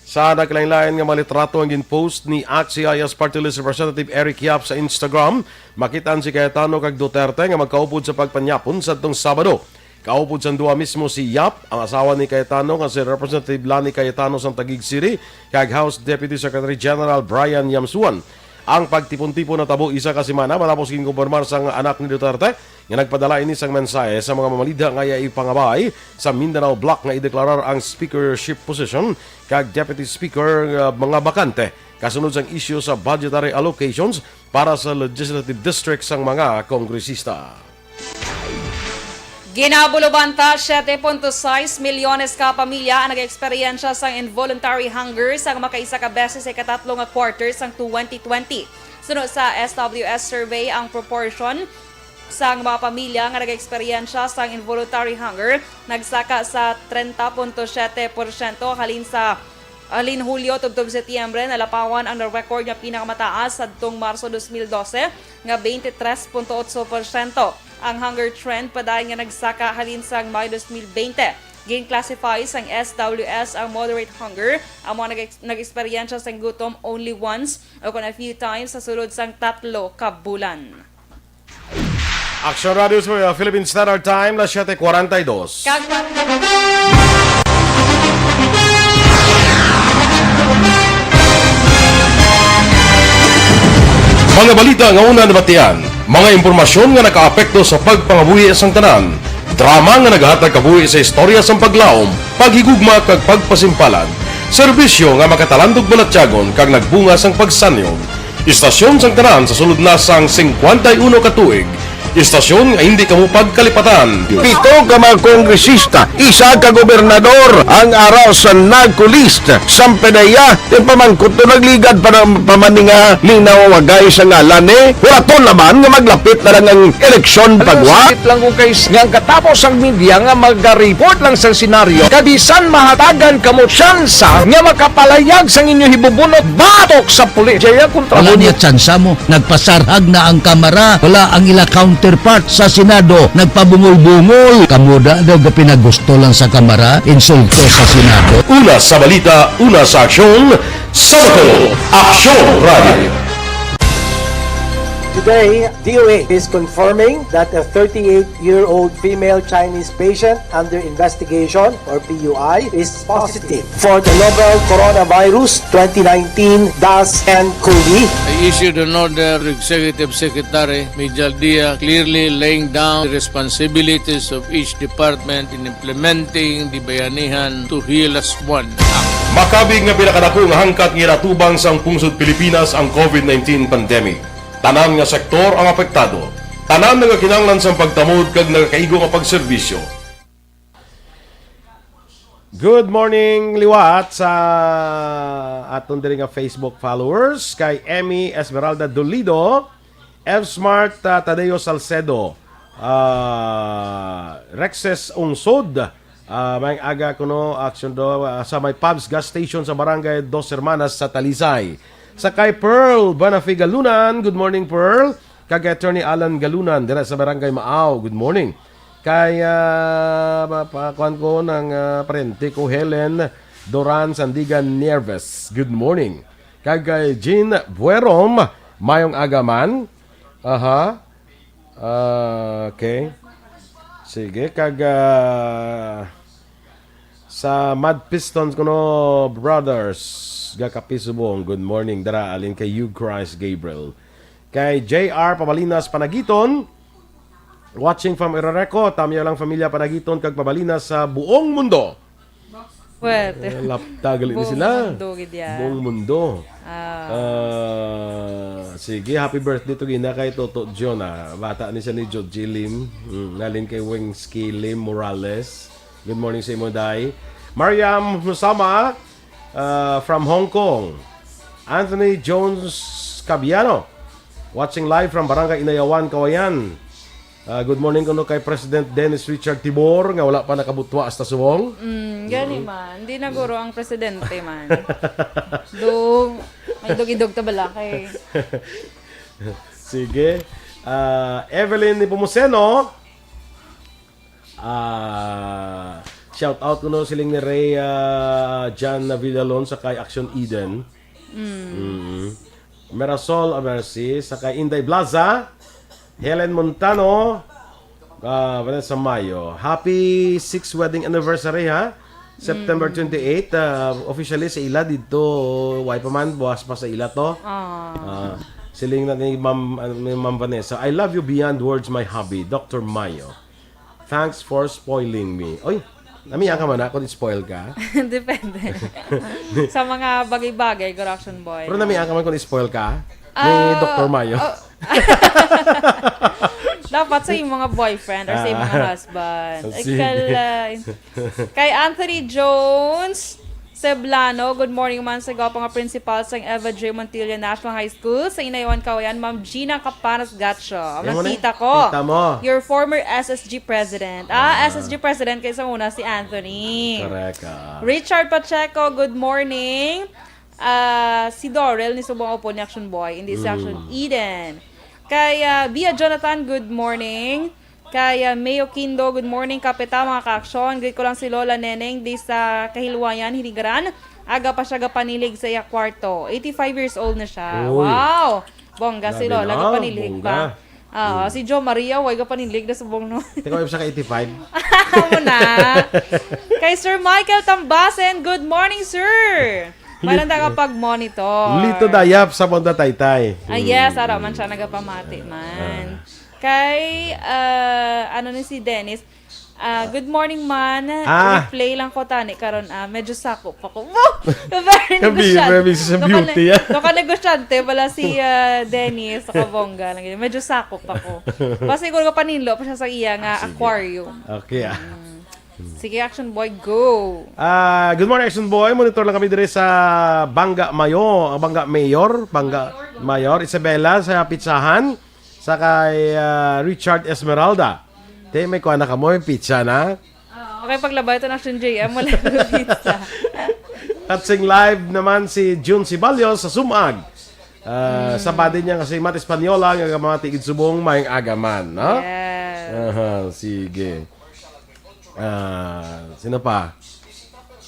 Sa nagkalainlain nga mga litrato ang ginpost ni Act-C I S Party List Representative Eric Yap sa Instagram, makit-an si Cayetano kag Duterte nga magkaupod sa pagpanyapon sadtong Sabado. Kaupod sang duha mismo si Yap, ang asawa ni Cayetano nga si Representative Lani Cayetano sang Taguig City, kag House Deputy Secretary General Brian Yamsuan. Ang pagtipon-tipon natabo isa ka semana matapos ginkumpirmar sang anak ni Duterte nga nagpadala ini sang mensahe sa mga mamalidha nga iya ipangabay sa Mindanao Bloc nga ideklarar ang speakership position kag deputy speaker nga mga bakante kasunod sang isyu sa budgetary allocations para sa legislative district sang mga kongresista. Ginabulubanta, siete punto sais milyones ka pamilya ang nag-eksperyensya sang involuntary hunger sang makaisa ka beses sa ikatatlo nga quarter sang twenty twenty. Suno sa S W S survey, ang proportion sang mga pamilya nga nag-eksperyensya sang involuntary hunger nagsaka sa trenta punto siyete porsyento halin sa halin Hulyo tubtob Setyembre. Nalapawan ang na-record nga pinakamataas sadtong Marso dos mil dose nga twenty-three punto otso porsyento. Ang hunger trend padayon nga nagsaka halin sang Mayo dos mil bente. Gin-classify sang S W S ang moderate hunger, ang mga nag-ex-, nag-eksperyensya sang gutom only once o kon a few times sa sulod sang tatlo ka bulan. Action Radio sa Philippine Standard Time, las siete cuarenta y dos. Kag Mga balita nga una nabatian, mga impormasyon nga nakaapekto sa pagpangabuhi sang tanan, drama nga nagahatag kabuhi sa istorya sang paglaom, paghigugma kag pagpasimpalan, serbisyo nga makatalandog balatyagon kag nagbunga sang pagsanyog. Istasyon sang tanan sa sulod na sang singkwenta y uno ka tuig, Istasyon nga hindi kamo pagkalipatan. Pito ka mga kongresista, isa ka gobernador ang ara sa narco list. Sampedeya, yung pamangkot to nagligad pa ng pamaninga linaw wagay sa ngalan eh. Huraton naman nga maglapit na lang ang eleksyon pagwa. Sakit lang kung kay nga ang katapos ang media nga mag-report lang sa senaryo. Kabisan mahatagan kamo tsansa nga makapalayag sang inyo hibubunot batok sa pulis. Jaya kontra Wala mo. Niya tsansa mo. Nagpasarhag na ang Kamara. Wala ang ila counterpart sa Senado. Nagpabungol-bungol. Kamo da daw gapinagusto lang sa Kamara, insulto sa Senado. Una sa balita, una sa aksyon, sa Bato, Aksyon Radio. Today, D O A is confirming that a thirty-eight-year-old female Chinese patient under investigation, or P U I, is positive for the novel coronavirus twenty nineteen dash N cov. I issued an order to Executive Secretary Mijal Dia, clearly laying down the responsibilities of each department in implementing the Bayanihan to Heal As One Act. Makabig nga pinakadako nga hangkat nga ginatubang sang pungsod Pilipinas ang covid nineteen pandemic. Tanan nga sektor ang apektado. Tanan nga kinahanglan sang pagtamod kag nagakaigo nga pagserbisyo. Good morning liwat sa aton diri nga Facebook followers, kay Emmy Esmeralda Dolido, F Smart, ah, Tadeo Salcedo, ah, Rexes Ungsod, ah, may aga kuno action do, ah, sa may Pabs gas station sa Barangay Dos Hermanas sa Talisay. Sa kay Pearl Banafi Galunan, good morning, Pearl. Kag kay Attorney Alan Galunan dira sa Barangay Maaw, good morning. Kay, ah, ma-, pa-, kuan ko ng, ah, parente ko, Helen Doran Sandigan Nieves, good morning. Kag kay Jean Buerom, mayong aga man. Aha. Ah, okay. Sige, kag, ah, sa Mad Pistons kuno, brothers, ga Kapisubong, good morning. Dara, alin kay Hugh Christ Gabriel. Kay J R Pabalinas Panagiton, watching from Irareco, Tamya lang familia Panagiton kag Pabalinas sa buong mundo. Well, eh, lapta gali ni sila. Buong mundo gid ya. Buong mundo. Ah. Ah, sige, happy birthday to gina kay Toto John, ah. Bata ni siya ni Georgie Lim. Mm, nalin kay Wings K Lim Morales. Good morning sa imo, Day. Mariam Musama, ah, from Hong Kong. Anthony Jones Cabiano, watching live from Barangay Inayawan, Kawayan. Ah, good morning kuno kay President Dennis Richard Tibor nga wala pa nakabutwa hasta subong. Mm, gani man. Hindi na guro ang presidente man. Do, may idog-idog ta bala kay Sige. Ah, Evelyn Nepomuceno. Ah, shout out kuno siling ni Ray, ah, John Villalon sa kay Action Eden. Mm. Mirasol Amersi, sa kay Inday Blaza, Helen Montano, ah, Vanessa Mayo. Happy sixth wedding anniversary, ha? September twenty-eight, ah, officially sa ila dito, way pa man, buwas pa sa ila to. Ah. Ah, siling na ni Ma'am, ah, ni Ma'am Vanessa, "I love you beyond words, my hubby, Doctor Mayo. Thanks for spoiling me." Oy, namiya ka man na kung spoil ka? Depende. Sa mga bagay-bagay, correction boy. Pero namiya ka man kung spoil ka ni Ah, Doctor Mayo? Oh. Dapat sa iyong mga boyfriend or sa iyong mga Ah. Husband. Ay, sige. Kala-, kay Anthony Jones Seblano, good morning man sa gwapa nga principal sang Eva J Montilla National High School sa Inayawan, Kawayan, Ma'am Gina Capanas Gacho. Yan mo na. Nakita ko. Kita mo. Your former S S G president. Ah, Ah. S S G president kay sa una si Anthony. Correct, ah. Richard Pacheco, good morning. Ah, si Dorel ni subong upod ni Action Boy, hindi si Mm. Action Eden. Kay, ah, Bia Jonathan, good morning. Kay, ah, Mayo Kindo, good morning, Kapita, mga ka-aksyon. Greet ko lang si Lola Neneng di sa Kahilwayan, Hinigaran. Aga pa siya gapanilig sa iya kwarto. Eighty-five years old na siya. Uy. Wow! Bongga si Grabe Lola, na, gapanilig bongga. pa. Ah, Mm. si Jo Maria, way gapanilig na subong, no? Teka, way pa siya ka eighty-five? Amo na. Kay Sir Michael Tambasen, good morning, sir. Lit-, Malanda ka pag-monitor. Lito Dayap sa Bonda Taytay. Ah, yes, Mm. ara man siya nagapamati man. Ah. Kay, ah, ano ni si Dennis, Ah, good morning, man. Ah. Replay lang ko tani karon, ah, medyo sakop ako. Wow! Very Kabi, negosyante. very sa Doka beauty, ne-, ah. doka negosyante wala si, ah, Dennis sa Kabongga lang yun. Medyo sakop ako. Basta siguro paninlo pa siya sa iya nga Ah, sige. aquarium. Okay, ah. Sige, Action Boy, go. Ah, good morning, Action Boy. Monitor lang kami dire sa Bangga Mayo, Bangga Mayor, Bangga Mayor, Isabela sa pizzahan, sa kay ah, Richard Esmeralda. Te, may kuha na ka mo, may pizza na. Okay, paglabay ito ng Action J M, wala na pizza. At sing live naman si June Sibalyo sa Sumag. Ah, sa body niya kasi Mat Española nga gamati gid subong may agaman, no? Yes. Aha, sige. Ah, sino pa?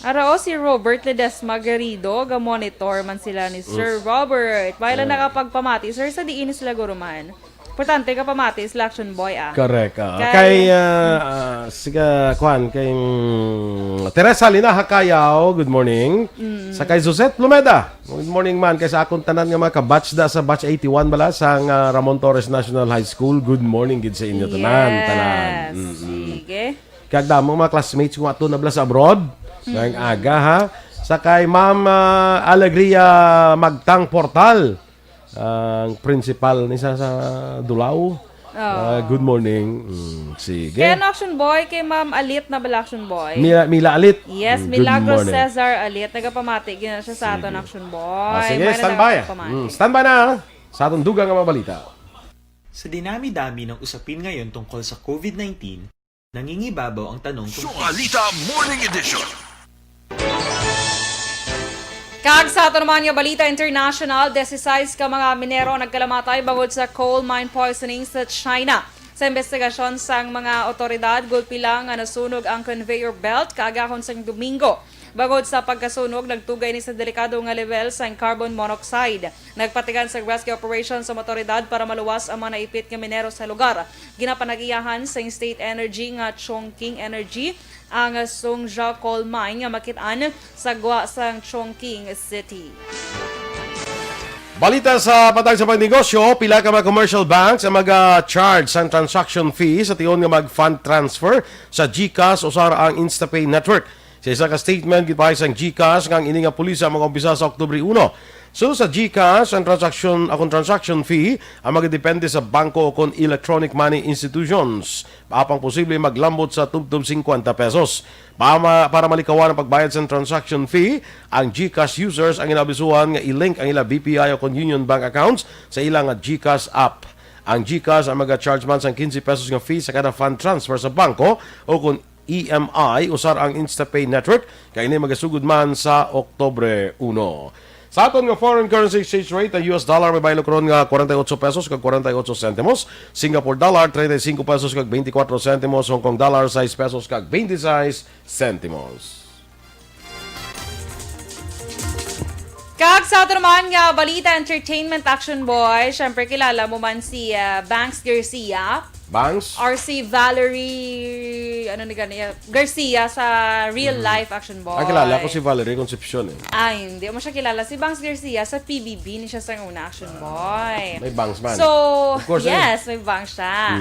Ara, o, si Robert Ledesma Garrido, ga-monitor man sila ni Sir Robert. Wala nakapagpamati, sir, sa diin sila guruman. Importante ka pamati sila, Action Boy, ah. Correct. Ah. Kay- Kay, ah, ah, siga, kwan, kay mm, Teresa Linaha Cayaw, good morning. Sa kay Josette Plumeda, good morning man. Kay sa akong tanan nga mga kabatch da sa batch eighty-one bala sa nga Ramon Torres National High School, good morning gid sa inyo tanan, tanan. Yes. Mm-mm. Sige. Kag damo mga classmates ko ato na bala sa abroad. Ngayong aga ha. Sa kay Ma'am ah, Alegria Magtang Portal, ang principal ni sa, sa Dulao. Ah, good morning. Mm, sige. Kay ano, Action Boy, kay Ma'am Alit na bala, Action Boy. Mila, Mila Alit. Yes, Mm, good Milagros morning. Cesar Alit, nagapamati gina siya sa aton, Action Boy. Ah, sige, May na standby. nagapamati. Mm, standby na. Sa atong dugang nga mga balita. Sa dinami-dami ng usapin ngayon tungkol sa COVID nineteen, nangingibabaw ang tanong kung Balita Morning Edition. Kag sa ato naman nga balita international, disisais ka mga minero ang nagkalamatay bangod sa coal mine poisoning sa China. Sa investigasyon sang mga otoridad, gulpi lang nga nasunog ang conveyor belt kaagahon sang Domingo. Bangod sa pagkasunog, nagtugay ni sa delikado nga level sang carbon monoxide. Nagpatigan sa rescue operation sa otoridad para maluwas ang mga naipit nga minero sa lugar. Ginapanag-iyahan sang State Energy nga Chongqing Energy ang Songja Coal Mine nga makit-an sa gwa sang Chongqing City. Balita sa patag sa pagnegosyo, pila ka mga commercial banks ang mag-charge sang transaction fee sa tion nga mag-fund transfer sa GCash usar ang InstaPay Network. Sa isa ka statement, gipahayag sang GCash nga ang ini nga pulisa magaumpisa sa Oktubre uno. So sa GCash, ang transaction, akong transaction fee ang magadepende sa bangko o kon electronic money institutions. Apang posible maglambot sa tubtob fifty pesos. Para, ma- para malikawan ang pagbayad sa transaction fee, ang GCash users ang inaabisuhan nga i-link ang ila BPI o kon Union Bank accounts sa ila nga GCash app. Ang GCash ang maga-charge man sang quince pesos nga fee sa kada fund transfer sa bangko o kon EMI usar ang InstaPay Network, kay ini magasugod man sa Oktubre uno. Sa aton nga foreign currency exchange rate, ang U S dollar may baylo karon nga forty-eight pesos kag forty-eight sentimos, Singapore dollar thirty-five pesos kag twenty-four sentimos, Hong Kong dollar six pesos kag twenty-six sentimos. Kag sa ato naman nga balita, entertainment, Action Boy, syempre kilala mo man si ah, Banks Garcia Banks? or si Valerie, ano ni gani, Garcia sa real life, Action Boy. Ah, kilala ko si Valerie Concepcion eh. Ay, hindi mo siya kilala. Si Banks Garcia sa P B B ni siya sa una, Action Boy. May Banks man. So, Of course, eh. yes, may Banks siya.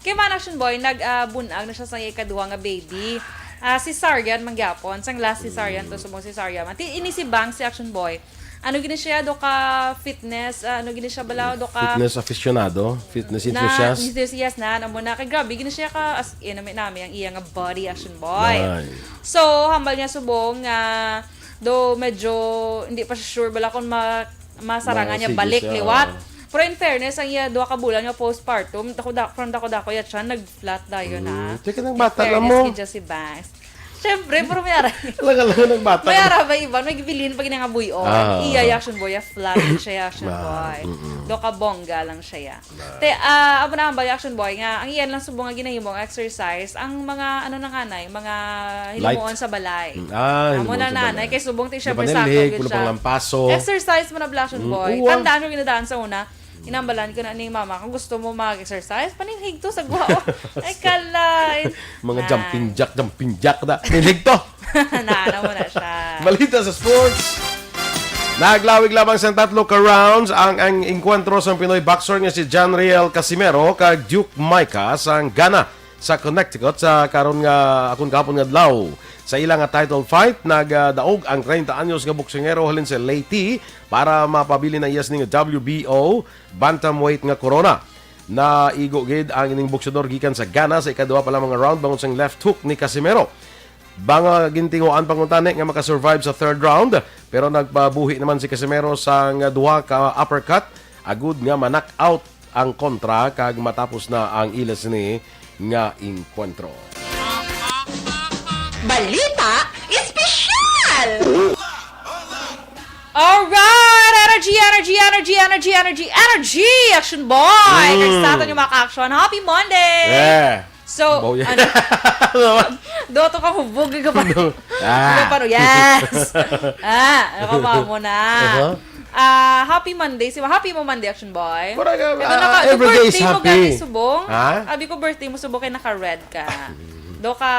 Kay man, Action Boy, nag-bunag na siya sa ikaduha nga baby. Ah, cesarean man gyapon. Sang last cesarean to, subong cesarean man. Ti, ini si Banks, si Action Boy. Ano gini siya, do ka fitness, ah, ano gini siya balaw, do ka Fitness aficionado, fitness na, enthusiast. enthusiast na, amo na. Kay grabe, gini siya ka, as in, nami, nami, ang iya nga body, Action Boy. Ay. So, hambal niya subong nga, do medyo, hindi pa siya sure bala kung ma, masarangan Ma-, niya sige balik siya, liwat. oo. Pero in fairness, ang iya duha ka bulan nga postpartum, dako, dako, from dako-dako iya tiyan, nag-flat dayon, ha. Mm, teka, nang In bata lang fairness, mo. kay Jesse Banks. Siyempre, pero may ara. Alang-alang nagbata. May ara ba iban? May gibilin pag nga buyon. Ah. Iya, Action Boy, ya flat siya, Action Ah, Boy. mm-mm. Do ka bongga lang siya. Te, ah, amo na ang Action Boy nga, ang iyan lang subong nga ginahimo nga exercise, ang mga, ano na nga, nay, mga himuon Light. Sa balay. Mm, ah, Amo himuon na sa nanay, balay. kay subong ti siya Pananlig, sakto gid kulang siya. panglampaso. Exercise mo na bala, Action Mm, Boy. uwa. Tandaan ko ginadaan sa una, inambalan ko na ni mama, kung gusto mo mag-exercise, paninhig to sa guwa. Ay, kalay. Mga Nay. Jumping jack, jumping jack na. Nilig to. Naano mo na siya. Balita sa sports. Naglawig lamang sa tatlo ka rounds ang, ang engkwentro sa Pinoy boxer nga si Janriel Casimero kag Duke Micah sa Ghana. sa Connecticut sa karon nga akon gahapon nga adlaw. Sa ila nga title fight, nagadaog ang treinta anyos nga boksingero halin sa Leyte para mapabilin ang iya sini nga W B O bantamweight nga korona. Naigo gid ang ining boksador gikan sa gana sa ikaduha pa lamang nga round bangod sang left hook ni Casimero. Banga gintinguhaan pa kuntani nga makasurvive sa third round, pero nagpabuhi naman si Casimero sang duha ka uppercut agud nga ma-knock out ang kontra kag matapos na ang ila sini nga engkwentro. Balita Espesyal! Alright! Energy, energy, energy, energy, energy, energy! Action boy! Kag sa aton yung mga action. Happy Monday! Yeah. So, Baw yan. ano? Doto ka hubog ka pa. Ah. Ano pa, yes! Ah, ano ka ba mo na? Uh-huh. Ah, happy Monday. Si happy mo Monday, Action Boy. Para ka, Ito ah, na ka, every day is birthday mo happy. Gani, subong. Ha? Abi ko birthday mo subong kay naka-red ka. Do ka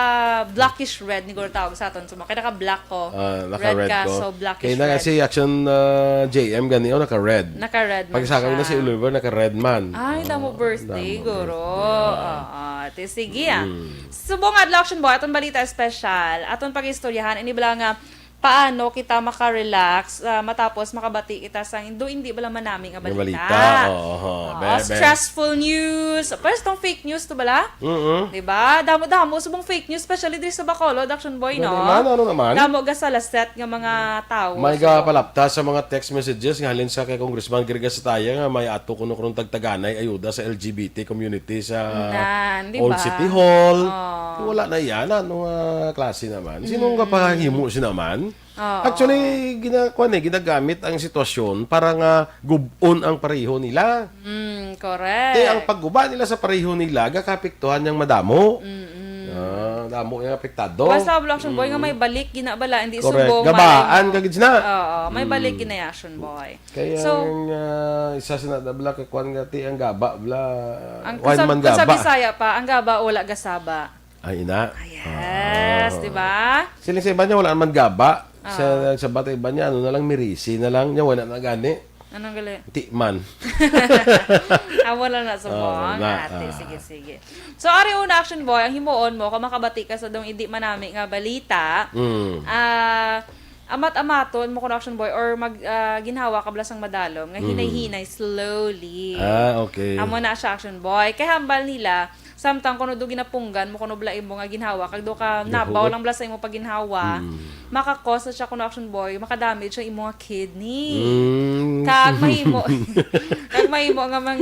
blackish red ni guro tawag sa aton subong. Kay naka-black ko. Ah, Red naka-red ka, ko. So blackish Kaya na red. Kasi action uh, J M gani, oh, naka-red. Naka-red man Pag sa akin siya. na si Oliver, naka-red man. Ay, damo birthday, Damo guro. birthday. Oo. Te, sige, ah. Subong adlaw, Action Boy, atong balita espesyal. Atong pag-istoryahan, ini bala nga paano kita makarelax ah, matapos makabati kita sa do hindi bala manami nga Nga balita. balita, oo, Oo, bebe. Stressful news. Pwes tong fake news to bala? Mm-mm. Diba? Damo-damo subong fake news, especially diri sa Bacolod, Action Boy, no? Ano naman? Ano naman? Damo gasalaset nga mga tawo. May subong. gapalapta sa mga text messages nga halin sa kay Congressman Gary Gasataya nga may ato kuno kuno tagtaganay ayuda sa L G B T community sa Nan, di Old ba? City Hall. Oh. Wala na yan. Ano nga klase naman? Sino nga pahimo siya naman? Oo. Actually, ginakuan eh, ginagamit ang sitwasyon para nga gubon ang pareho nila. Mm, correct. Kaya ang pagguba nila sa pareho nila, gakapiktuhan niyang madamo. Mm-mm. Ah, damo yung apektado. Basta wala, Action Boy, nga may balik ginabala, hindi Correct. subong. Gabaan may- ka gid na. Oo, may balik gina, Action Boy. Kaya So, ang ah, isa sa nadabla kay kuan nga ti ang gaba bla. ang Wine sa, man kung sa gaba. Bisaya pa, ang gaba wala gasaba. Ay ina. Yes, Ah. di ba? Sila sa iba niya wala man gaba. Sa Ah. sa bata iba niya ano na lang, mirisi na lang niya, wala na gani. Anong gali? Ti man. Amo na na sa Oo, mga na, ate. ah. Sige, sige. So, ari una, Action Boy, ang himuon mo, kung makabati ka sa dong hindi manami nga balita, Mm. ah, amat-amaton mo kuno, Action Boy, or mag ah, ginhawa ka bala sang madalom nga Mm. hinay-hinay, slowly. Ah, okay. Amo na siya, Action Boy. Kay hambal nila, samtang kuno do ginapunggan mo kuno bala imo nga ginhawa, kag do ka nabaw Gahuot. lang bala sa imo pagginhawa, Mm. maka-cause na siya kuno, Action Boy, makadamage ang imo nga kidney. Mm. Kag mahimo, kag mahimo nga mang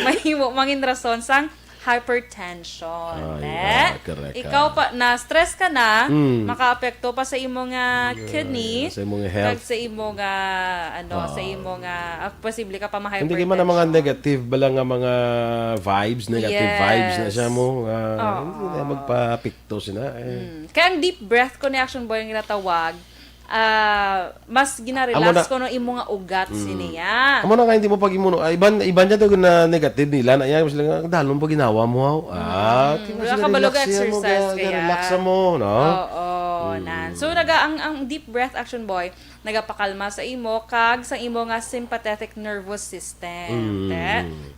mahimo mangin rason sang hypertension. Ay, Te? ah, correct, Ikaw ah. pa na stress ka na, Mm. makaapekto pa sa imo nga kidney, Sa imo nga health. kag sa imo nga ano, sa Ah. imo nga ah, posible ka pa ma-hypertension. Hindi man ang mga negative bala nga mga vibes, negative Yes. vibes na siya mo. Ah, Oo. Hindi na magpapikto sila. Eh. Mm. Kaya ang deep breath ko ni Action Boy ang ginatawag, ah, mas Amo ginarelax na. ko no imo nga ugat siniya. Amo na nga hindi mo pag imuno. Ah, iban iban niya to na negative nila na iya sila nga dalon pag ginawa mo. Ah, Mm. Wala ka balog exercise relax kaya. mo, no? Oo, nan. So naga ang ang deep breath, Action Boy, nagapakalma sa imo kag sa imo nga sympathetic nervous system. Mm. Te?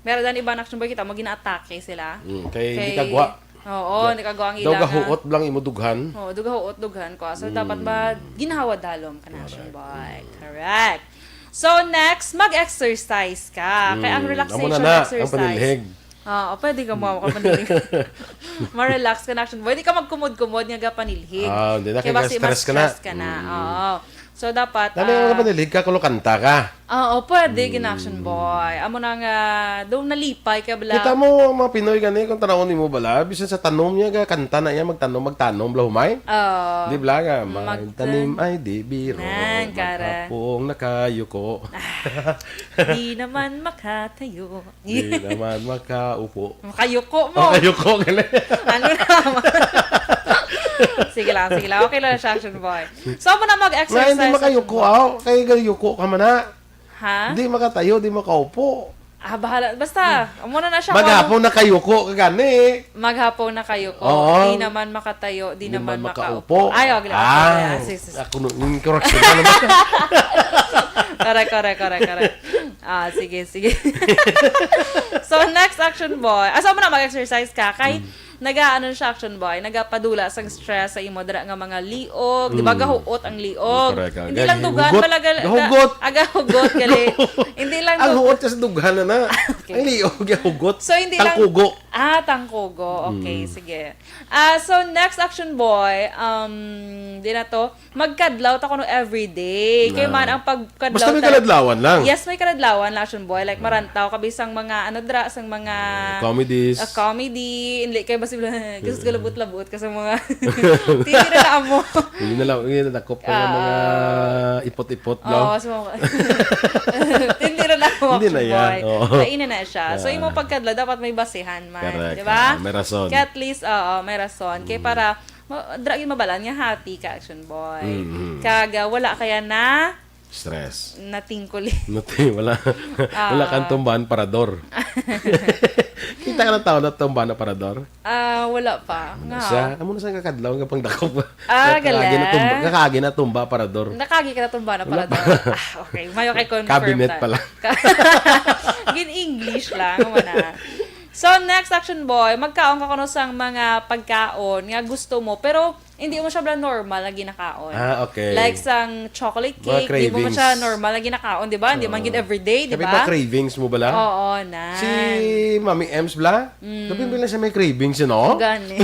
Meron dan iban, Action Boy, kita mo ginaatake sila. Mm, kay Kay- di kagwa. Oo, di kagwa ang Daw ila nga. gahuot lang imo dughan. Oo, dugahuot dughan ko. So, Mm. dapat ba ginhawa dalom ka na, Action Boy. Correct. So, next, mag-exercise ka. Kaya ang Mm, relaxation amo na na, ang exercise. panilhig. Oo, pwede ka mo kapanilhig. Ma-relax ka na, Action Boy. Di ka magkumod-kumod nga gapanilhig. Ah, hindi na, Kaya kaya basi stress ka na. ma-stress ka na. Mm. Oo. So, dapat, Dali mo ah, na panilhig ka, kulo kanta ka. Oo, pwede, gina-Action Boy. Amo na nga, daw nalipay ka bala. Kita mo ang mga Pinoy gani kung tanawon nimo bala, bisan sa tanom niya ga kanta na iya, magtanom, magtanom bala humay. Oo. Di bala nga, Mag- magtanim ay di biro, Nan, kara. maghapong nakayuko. Di naman makatayo. Di naman makaupo. Makayuko mo. Makayuko gali. Ano naman? Sige lang, sige lang. Okay lang siya, Action Boy. So, amo na Nga mag-exercise. hindi makayuko, aw. Kay gayuko ka man na. Ha? Hindi makatayo, di makaupo. Ah, bahala. Basta, amo na na siya. Maghapon nakayuko ka gani. Maghapon nakayuko. Oo. Di naman makatayo, di, Di naman man makaupo. makaupo. Ay, okay lang. Ah, Ah, sige, sige. Ako no, yung correction na naman. Correct, correct, correct, correct. Ah, sige, sige. So, next, Action Boy. Asa mo na mag-exercise ka? Kay, Mm. naga-, ano siya, Action Boy, nagapadula sang stress sa imo dira nga mga liog, di ba? Mm. Gahuot ang liog. Correct, ah. Hindi lang dughan, hugot. Pala gal-, Gahugot. Aga hugot, gali. Hindi lang Ang dug- hugot kasi dughan na na. Okay. Ang liog, gahugot. So, hindi lang Tangkugo. Ah, tangkugo. Okay, Mm. sige. Ah, so, next, Action Boy, um, di na to, magkadlaw ta kuno everyday. Kay No. man ang pagkadlaw Basta may ta- kaladlawan lang. Yes, may kaladlawan lang, Action Boy. Like, Mm. marantaw ka bisang mga, ano dra, sang mga Comedies. ah, comedy. Hindi kay basta gusto galabot-labot ka sa mga tindira na amo. Hindi na lang, hindi na dakop ka ng Ah. mga ipot-ipot, no? Oo, so, tindira na amo, Hindi na Action yan, Boy. oo. Kainin na siya. So, Ah. imong pagkadlaw, dapat may basihan man, Correct. di ba? Ah, may rason. Kaya at least, oo, may rason. Kaya Mm. para, ma-, dra gyud mabalaan nga happy ka, Action Boy. Mm-hmm. Kag, ah, wala kaya na Stress. Natingkuli. Nati-, wala. Ah. Wala kang tumbaan parador. Kita ka ng tao na tumbaan na parador? Ah, wala pa. Ano Nga. siya? Amo na sa kakadlaw nga pangdakop. Ah, Nakagi na tumba, galing. Nakagi na tumba parador. Nakagi ka na tumba na Wala parador. pa. Ah, okay. Mayo kay confirm Cabinet ta. pala. Ka-, gin English lang, wala. So, next, Action Boy, magkaon ka kuno sang mga pagkaon nga gusto mo, pero hindi mo siya bala normal na ginakaon. Ah, okay. Like sang chocolate Mga cake, di mo man siya cravings. normal na ginakaon, di ba? Hindi man Oo. gid everyday, di Sabi ba? ba cravings mo bala? Oo, na. Si Mami Ems bala? Mm. Sabi mo lang siya may cravings, you know? Gani.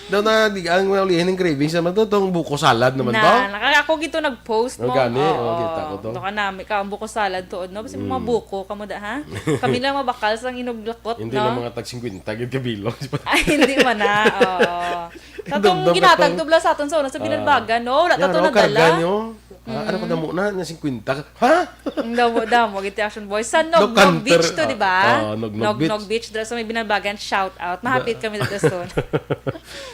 Daw na, di, ang maulihin ng cravings naman to, tong buko salad naman to. Na, naka-, ako gito nag-post Ang mo. gani, Oo. oh, kita ko to. Doon ka namin ka, ang buko salad tuod, no? Kasi mga Mm. buko, kamo da, ha? Kami lang mabakal sa inuglakot, Hindi no? lang mga tag singkwenta, gid kabilog. Ay, hindi man na. Oo. Sa tong Dumdum ginatag itong to, bala sa aton sa una sa Ah. Binalbagan, no? Wala ta Yan, to oh, nadala. karga nyo. Ah, ano ka Mm. damo na? Na singkwenta ka? Ha? Ang damo-damo, giti Action Boys. Sa Nognog Nogkanter, Beach to, ah, di ba? ah, Nognog Nognog Beach. Beach, dira sa may Binalbagan, shout out. Mahapit Da- kami dito soon.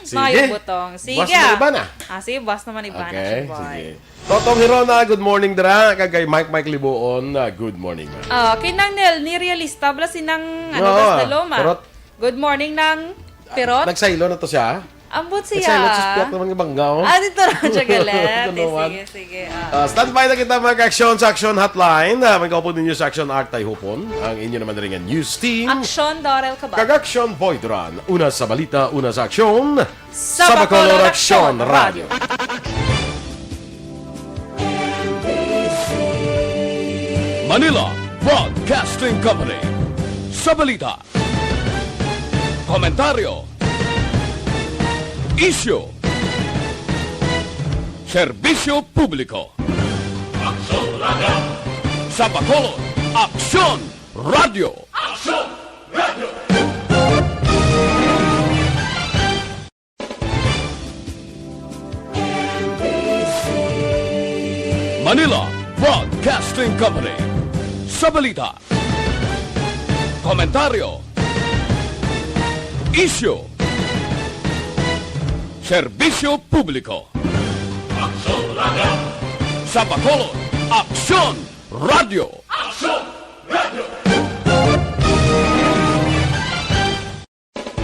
Sige. Maayong butong. Sige, Boss ah. naman, Ivana. Ah, sige, boss naman, Ivana, Okay, Action Boy. sige. Totong Hirona, good morning, dira. Kag kay Mike Mike Libuon, ah, good morning, ma'am. Ah, kay Nang Nel, ni realista bala si Nang, ano, Oo, basta loma. Pero Good morning, Nang Pirot. Nagsaylo na to siya. Ambot siya. Nagsaylo, sus, piyak naman nga bangga, oh. Ah, dito na siya galit. Ito Eh, naman. sige, sige, ah. Ah, standby na kita, mga aksyon sa Action Hotline. Ah, may kaupod ninyo sa Action Art Tay Hupon, ang inyo naman rin nga news team. Aksyon, Dorel Cabal. Kag Aksyon, Boy Duran. Una sa balita, una sa aksyon. Sa Sa Bacolod, Bacolod, Aksyon Aksyon Radio. Radio. Manila Broadcasting Company. Sa balita, komentaryo, isyu, serbisyo publiko. Aksyon Radio. Sa Bacolod, Aksyon Radio. Aksyon Radio. Manila Broadcasting Company. Sa balita, komentaryo, isyu, serbisyo publiko. Aksyon Radio. Sa Bacolod, Aksyon Radio.